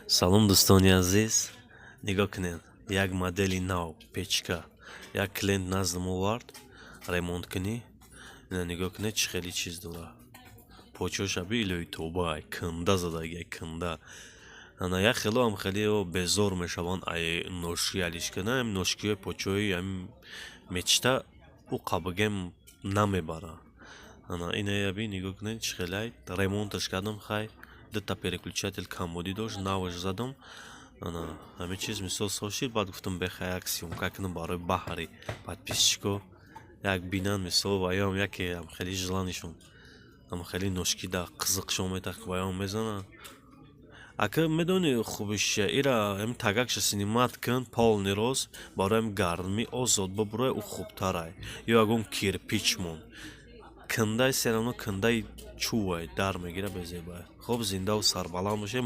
Салом, дӯстони азиз! Нигоҳ кунед, як модели нав печка як клиент наздам овард ремонт кунӣ. Ина нигоҳ кунед, чӣ хеле чиз дора. Почоша би, илои тобай, канда задагия, канда. Ана як хелоам хеле безор мешаванд ай ножки алишкана. Ам ножкиҳои почои ам мечта ӯ қабагем намебара. Ана иная би, нигоҳ кунед, чӣ хелай ремонташ кардам. Хай, дута переключатель камбудӣ дошт, наваш задам. Ана ҳамин чиз мисол сошид. Баъд гуфтам, беха як съёмка кунам барои баҳри подписчико, як бинан, мисол ваём яке ам хеле желанишон, ам хеле ножки да қизиқшон метах, ваём мезананд. Ака, медонӣ хубиш чия? Ира ами тагакша снимать кун, полный рост, барои гармӣ озод бубурой, ӯ хубтарай. Ё ягон кирпич мон кандай, всё равно кандаи чӯвай дар мегира, безебай. Хоб, зиндаву сарбаланд бошед.